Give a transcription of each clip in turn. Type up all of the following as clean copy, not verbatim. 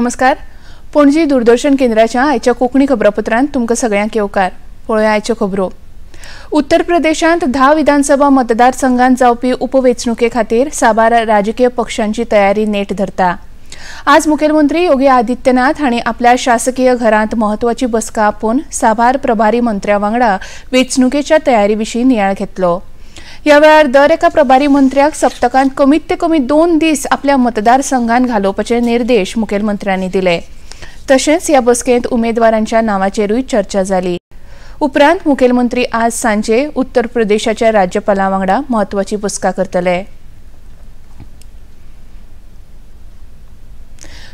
नमस्कार. पणजी दूरदर्शन केंद्राच्या आयच्या कोंकणी खबरापत्रांत तुमकां सगळ्यांक येवकार. पळोवया आयच्यो खबरो. उत्तर प्रदेशांत 10 विधानसभा मतदारसंघांत जावपी उपवेंचणुके खातीर साबार राजकीय पक्षांची तयारी नेट धरता. आज मुखेलमंत्री योगी आदित्यनाथ हांणी आपल्या शासकीय घरांत म्हत्वाची बसका आपोवन साबार प्रभारी मंत्र्यां वांगडा वेंचणुकेच्या तयारी विशीं नियाळ घेतलो. ह्या वेळार दर एका प्रभारी मंत्र्याक सप्तकांत कमीत ते कमी 2 दीस आपल्या मतदारसंघात घालोवपाचे निर्देश मुखेलमंत्र्यांनी दिले. तशेंच ह्या बसकेंत उमेदवारांच्या नांवाचेरूय चर्चा जाली. उपरांत मुखेलमंत्री आज सांजे उत्तर प्रदेशाच्या राज्यपालां वांगडा म्हत्वाची बसका करतले.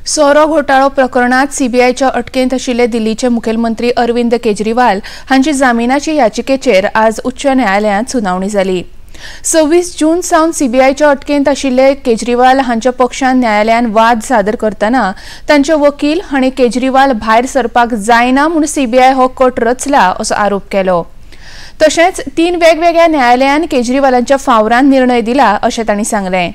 सोरो घोटाळो प्रकरणात सीबीआयच्या अटकेंत आशिल्ले दिल्लीचे मुखेलमंत्री अरविंद केजरीवाल हांची जामिनाची याचिकेचेर आज उच्च न्यायालयांत सुनावणी जाली. 26 जून सावन सीबीआयच्या अटकेंत आशिल्ले केजरीवाल हांच्या पक्षान न्यायालयान वाद सादर करतना तांचे वकील हांणी केजरीवाल भायर सरपाक जायना म्हूण सीबीआय हो कट रचला असो आरोप केलो. तशेंच 3 वेगवेगळ्या न्यायालयान केजरीवालांच्या फावरान निर्णय दिला अशें तांणी सांगलें.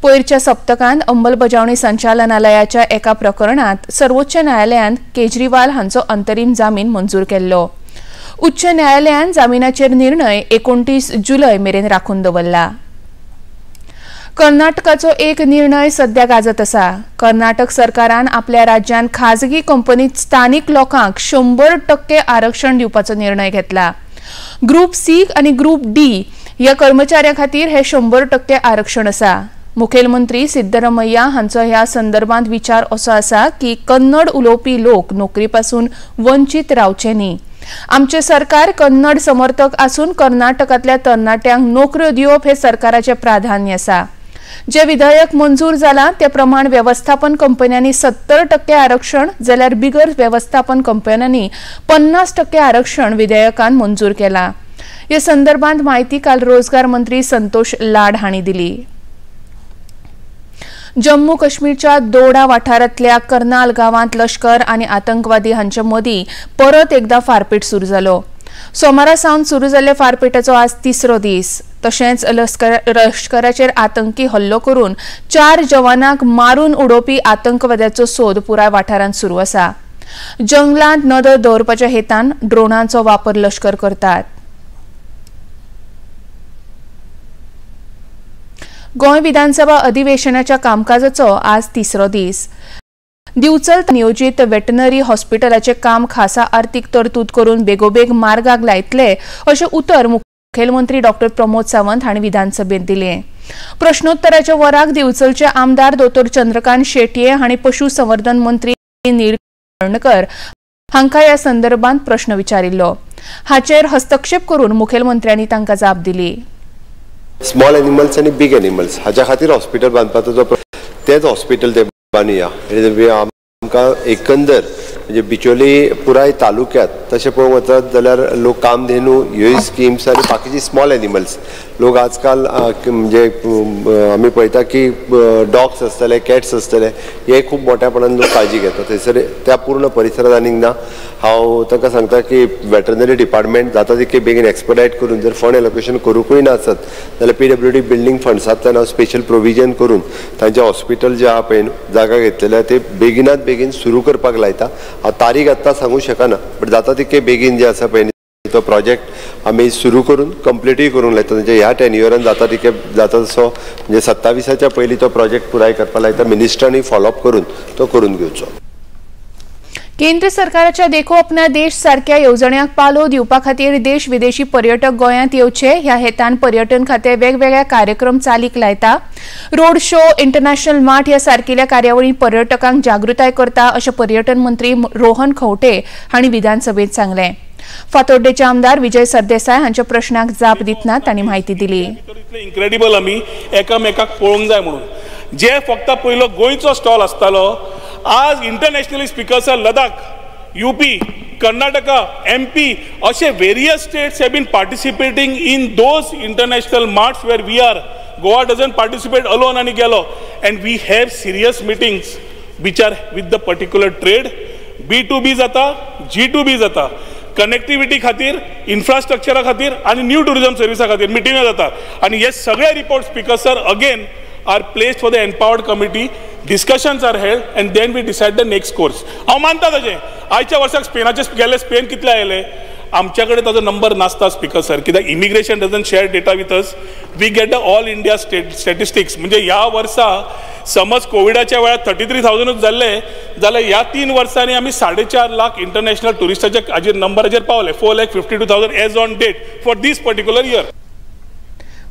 पयरच्या सप्तकांत अंमलबजावणी संचालनालयाच्या एका प्रकरणात सर्वोच्च न्यायालयान केजरीवाल हांचो अंतरीम जामीन मंजूर केल्लो. उच्च न्यायालयान जामिनाचेर निर्णय 29 जुलय मेरेन राखून दवरला. कर्नाटकाचो एक निर्णय सध्या गाजत आसा. कर्नाटक सरकारान आपल्या राज्यांत खाजगी कंपनीत स्थानिक लोकांक 100% आरक्षण दिवपाचो निर्णय घेतला. ग्रुप सी आनी ग्रुप डी ह्या कर्मचाऱ्यां खातीर हे 100% आरक्षण आसा. मुखेलमंत्री सिद्धरमय्या हांचो ह्या संदर्भात विचार असो आसा की कन्नड उलोवपी लोक नोकरी पासून वंचीत रावचे न्ही. आमचे सरकार कन्नड समर्थक आसून कर्नाटकांतल्या तरणाट्यांक नोकऱ्यो दिवप हे सरकाराचे प्राधान्य आसा. जे विधेयक मंजूर जाला ते प्रमाण वेवस्थापन कंपन्यांनी 70% आरक्षण जाल्यार बिगर वेवस्थापन कंपन्यांनी 50% आरक्षण विधेयकान मंजूर केला. हे संदर्भात माहिती काल रोजगार मंत्री संतोष लाड हांणी दिली. जम्मू काश्मीरच्या दोडा वाठारांतल्या कर्नाल गांवांत लश्कर आनी आतंकवादी हांचे मदीं परत एकदा फारपेट सुरू जालो. सोमारा सावन सुरू जाल्ल्या फारपेटाचो आज तिसरो दीस. तशेंच लश्कराचेर आतंकी हल्लो करून 4 जवानांक मारून उडोवपी आतंकवाद्याचो सोद पुराय वाठारांत सुरू आसा. जंगलांत नदर दवरपाच्या हेतान ड्रोनांचो वापर लश्कर करतात. गोंय विधानसभा अधिवेशनाच्या कामकाजाचो आज तिसरो दीस. दिवचल नियोजीत वेटनरी हॉस्पिटलाचे काम खासा आर्थिक तरतूद करून बेगोबेग मार्गाक लायतले अशें उतर मुखेलमंत्री डॉ प्रमोद सावंत हांणी विधानसभेत दिलें. प्रश्नोत्तराच्या वराक दिवचलचे आमदार दोतोर चंद्रकांत शेटये हांणी पशुसंवर्धन मंत्री नील कर्णकर हांकां ह्या संदर्भात प्रश्न विचारिल्लो. हाचेर हस्तक्षेप करून मुखेलमंत्र्यांनी तांकां जाप दिली. स्मॉल एनिमल्स आनी बिग एनिमल्स हाच्या खातीर हॉस्पिटल बांदपाचो जो तेच हॉस्पिटल ते बांदुया. आमकां एकंदर म्हणजे बिचोली पुराय तालुक्यात तशें पळोवंक वचत जाल्यार लोक कामधेनू ह्योय स्किम्स आनी बाकीची स्मॉल एनिमल्स लोक आजकाल म्हणजे आमी पळयता की डॉग्स आसतले, कॅट्स आसतले, हे खूब मोठ्यापणान लोक काळजी घेतात. थंयसर त्या पूर्ण परिसरांत आनीक ना. हांव तांकां सांगता की वेटरनरी डिपार्टमेंट जाता तितके बेगीन एक्सपडायट करून जर फंड एलोकेशन करूंकूय नासत जाल्यार पीडब्ल्यूडी बिल्डींग फंड्सांतल्यान हांव स्पेशल प्रोविजन करून तांचे हॉस्पिटल जे आहा पळय जागा घेतलेल्या ते बेगिनात बेगीन सुरू करपाक लायता. हांव तारीख आत्तां सांगूं शकना बट जाता तितके बेगीन जे आसा पळय तो प्रोजेक्ट आमी सुरू करून कंप्लिटूय करूंक लायता. म्हणजे ह्या टेन्युअरान जाता तितके जाता तसो म्हणजे 27च्या पयलीं तो प्रोजेक्ट पुराय करपाक लायता. मिनिस्टरांनी फॉलोअप करून तो करून घेवचो. केंद्र सरकाराच्या देखो अपना देश सारक्या येवजण्यांक पालव दिवपा खातीर देश विदेशी पर्यटक गोंयांत येवचे ह्या हेतान पर्यटन खातें वेगवेगळ्या कार्यक्रम चालीक लायता. रोड शो, इंटरनॅशनल मार्ट ह्या सारकिल्या कार्यावळी पर्यटकांक जागृताय करता अशें पर्यटन मंत्री रोहन खंवटे हांणी विधानसभेत सांगलें. फातोड्डेचे आमदार विजय सरदेसाय हांच्या प्रश्नाक जाप दितना तांणी म्हायती दिली. इन्क्रेडिबल आमी एकामेकाक पळोवंक जाय म्हणून जे फक्त पयलो गोंयचो स्टॉल आसतालो आज internationally speakers are Ladakh, UP, Karnataka, MP अशे various states have been participating in those international marts where we are. Goa doesn't participate alone आनी गेलो. And we have serious meetings which are with the particular trade. B2B जाता, G2B जाता. Connectivity खातीर, इन्फ्रास्ट्रक्चरा खातीर आनी new tourism सर्विसा खातीर मिटिंगां जाता. आनी हे सगळे report speaker sir again are placed for the empowered committee. Discussions are held and then we decide the next course. हांव मानता ताजें आयच्या वर्साक स्पेनाचे गेले, स्पेन कितले आयले, आमच्या कडेन ताजो नंबर नासता स्पीकर सर, कित्याक immigration doesn't share data with us. We get the all India state statistics. म्हणजे ह्या वर्सा समज कोविडाच्या वेळार 33,000 जाल्ले जाल्यार ह्या 3 वर्सांनी आमी 4.5 लाख इंटरनॅशनल ट्युरिस्टाच्या हाजेर नंबराचेर पावले, 4,52,000 as on date for this particular year.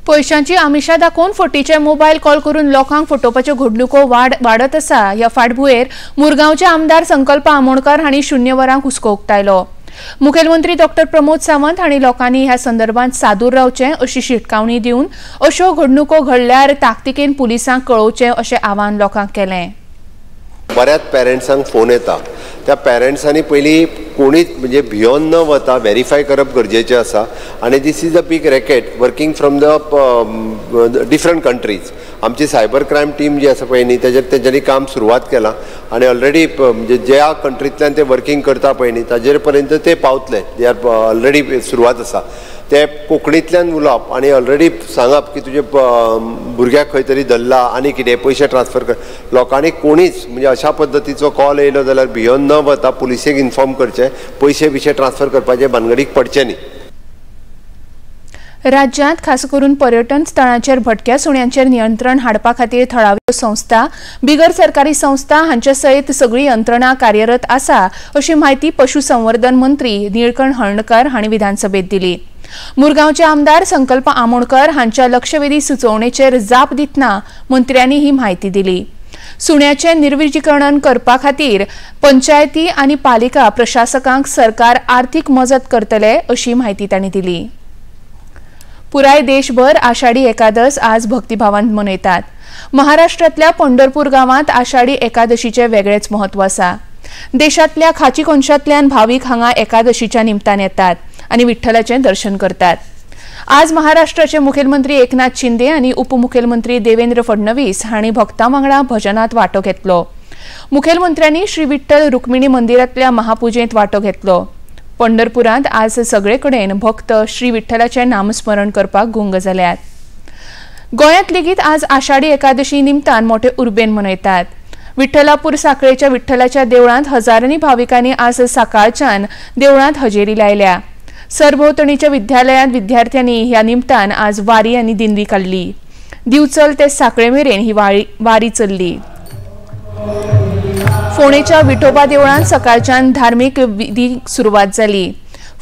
पयशांची आमिषा दाखोवन फटीचे मोबायल कॉल करून लोकांक फटोवपाच्यो घडणुको वाडत आसा. ह्या फाटभुंयेर मुरगांवचे आमदार संकल्प आमोणकर हांणी 0 वरांक हुस्को उक्तायलो. मुखेलमंत्री डॉक्टर प्रमोद सावंत हांणी लोकांनी ह्या संदर्भात सादूर रावचें अशी शिटकावणी दिवन अश्यो घडणुको घडल्यार ताकतिकेन पुलिसांक कळोवचें अशें आवाहन लोकांक केलें. बऱ्याच पेरंट्सांक फोन येता, त्या पेरंट्सांनी पयलीं कोणीच म्हणजे भियोन न वता व्हेरीफाय करप गरजेचें आसा. आनी this is a big racket working from the different countries. आमची सायबर क्रायम टीम जी आसा पळय न्ही, तेजेर तेंच्यांनी काम सुरवात केलां आनी ऑलरेडी म्हणजे ज्या कंट्रींतल्यान ते वर्किंग करता पळय न्ही ताजेर पर्यंत ते पावतले. They are already सुरवात आसा. ते कोंकणींतल्यान उलोवप आनी ऑलरेडी सांगप की तुजे भुरग्याक खंय तरी धरला आनी कितें पयशे ट्रान्सफर कर. लोकांनी कोणीच म्हणजे अशा पद्दतीचो कॉल येयलो जाल्यार भियोन न वता पुलिसेक इन्फॉर्म करचें, पयशे बिशे ट्रान्सफर करपाचे भानगडीक पडचे न्ही. राज्यांत खास करून पर्यटन स्थळांचेर भटक्या सुण्यांचेर नियंत्रण हाडपा खातीर थळाव्यो संस्था, बिगर सरकारी संस्था हांचे सयत सगळी यंत्रणा कार्यरत आसा अशी म्हायती पशुसंवर्धन मंत्री निळकंठ हळर्णकर हांणी विधानसभेत दिली. मुरगांवचे आमदार संकल्प आमोणकर हांच्या लक्षवेधी सुचोवणेचेर जाप दितना मंत्र्यांनी ही म्हायती दिली. सुण्याचें निर्विजीकरण करपा खातीर पंचायती आनी पालिका प्रशासकांक सरकार आर्थिक मजत करतले अशी म्हायती तांणी दिली. पुराय देशभर आषाढी एकादश आज भक्तिभावान मनयतात. महाराष्ट्रांतल्या पंढरपूर गांवांत आषाढी एकादशीचें वेगळेच म्हत्व आसा. देशांतल्या खाची कोनशांतल्यान भावीक हांगा एकादशीच्या निमतान येतात आनी विठ्ठलाचें दर्शन करतात. आज महाराष्ट्राचे मुखेलमंत्री एकनाथ शिंदे आनी उपमुखेलमंत्री देवेंद्र फडणवीस हांणी भक्तां वांगडा भजनांत वांटो घेतलो. मुखेलमंत्र्यांनी श्री विठ्ठल रुक्मिणी मंदिरांतल्या महापुजेंत वांटो घेतलो. पंढरपुरांत आज सगळे कडेन भक्त श्री विठ्ठलाचें नामस्मरण करपाक गुंग जाल्यात. गोंयांत लेगीत आज आषाढी एकादशी निमतान मोठे उर्बेन मनयतात. विठ्ठलापूर साखळेच्या विठ्ठलाच्या देवळांत हजारांनी भाविकांनी आज सकाळच्यान देवळांत हजेरी लायल्या. सरभोवतणीच्या विद्यालयांत विद्यार्थ्यांनी ह्या निमतान आज वारी आनी दिंडी काडली. दिवचल ते साखळे मेरेन ही वारी चल्ली. फोंडेच्या विठोबा देवळांत सकाळच्यान धार्मीक विधीक सुरवात जाली.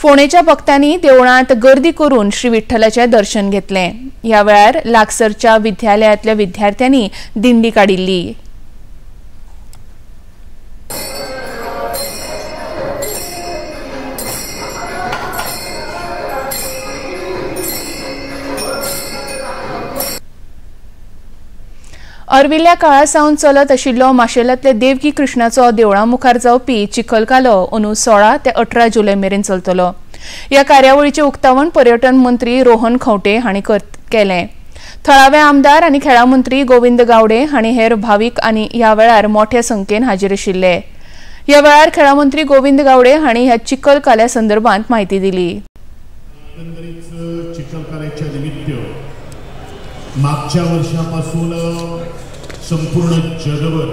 फोंडेच्या भक्तांनी देवळांत गर्दी करून श्री विठ्ठलाचें दर्शन घेतलें. ह्या वेळार लागसरच्या विद्यालयांतल्या विद्यार्थ्यांनी दिंडी काडिल्ली. अर्विल्ल्या काळा सावन चलत आशिल्लो माशेलांतले देवकी कृष्णाचो देवळा मुखार जावपी चिखलकालो अंदू 16 ते 18 जुलय मेरेन चलतलो. ह्या कार्यावळीचें उक्तावण पर्यटन मंत्री रोहन खंवटे हांणी केलें. थळावे आमदार आनी खेळां मंत्री गोविंद गावडे हांणी हेर भावीक आनी ह्या वेळार मोठ्या संख्येन हाजीर आशिल्ले. ह्या वेळार खेळां मंत्री गोविंद गावडे हांणी ह्या चिखलकाल्या संदर्भात म्हायती दिली. मागच्या वर्षापासून संपूर्ण जगभर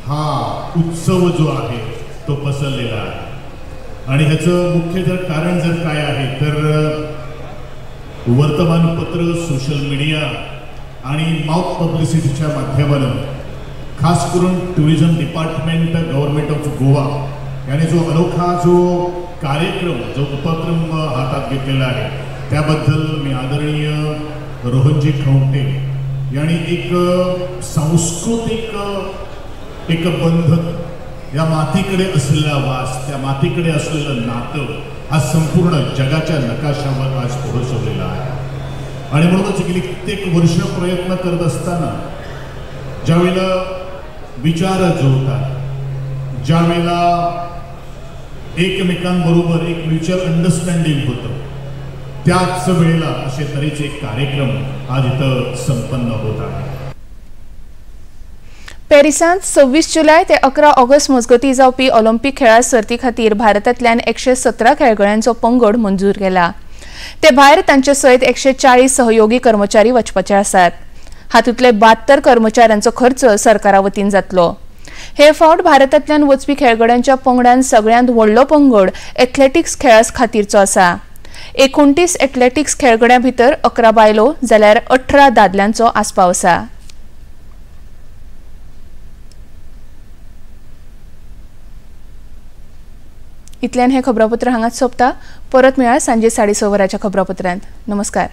हा उत्सव जो आहे तो पसरलेला आहे आणि ह्याचं मुख्य जर कारण जर काय आहे तर वर्तमानपत्र, सोशल मीडिया आणि माउथ पब्लिसिटीच्या माध्यमातून खास करून tourism department, government of Goa याने जो अनोखा जो कार्यक्रम, जो उपक्रम हातात घेतलेला आहे त्याबद्दल मी आदरणीय रोहनजी खंवटे यांनी एक सांस्कृतिक एक बंधन, या मातीकडे असलेला वास, त्या मातीकडे असलेलं नातं हा संपूर्ण जगाच्या नकाशावर आज पोहोचवलेला आहे. आणि म्हणूनच गेली कित्येक वर्ष प्रयत्न करत असताना ज्यावेळेला विचार जुळतात, ज्यावेळेला एकमेकांबरोबर एक म्युच्युअल अंडरस्टँडिंग होतं, त्याच वेळेला असे तऱ्हेचे कार्यक्रम आज इथं संपन्न होत आहे. पॅरिसांत 26 जुलय ते 11 ऑगस्ट मजगतीं जावपी ऑलिम्पिक खेळां सर्ती खातीर भारतांतल्यान 117 खेळगड्यांचो पंगड मंजूर केला. ते भायर तांचे सयत 140 सहयोगी कर्मचारी वचपाचे आसात. हातूंतले 72 कर्मचाऱ्यांचो खर्च सरकारा वतीन जातलो. हे फावट भारतांतल्यान वचपी खेळगड्यांच्या पंगडान सगळ्यांत व्हडलो पंगड एथलेटिक्स खेळा खातीरचो आसा. 29 एथलेटिक्स खेळगड्यां भितर 11 बायलो जाल्यार 18 दादल्यांचो आस्पाव आसा. इतल्यान हे खबरापत्र हांगाच सोंपता. परत मेळा सांजे 6:30 वरांच्या खबरापत्रांत. नमस्कार.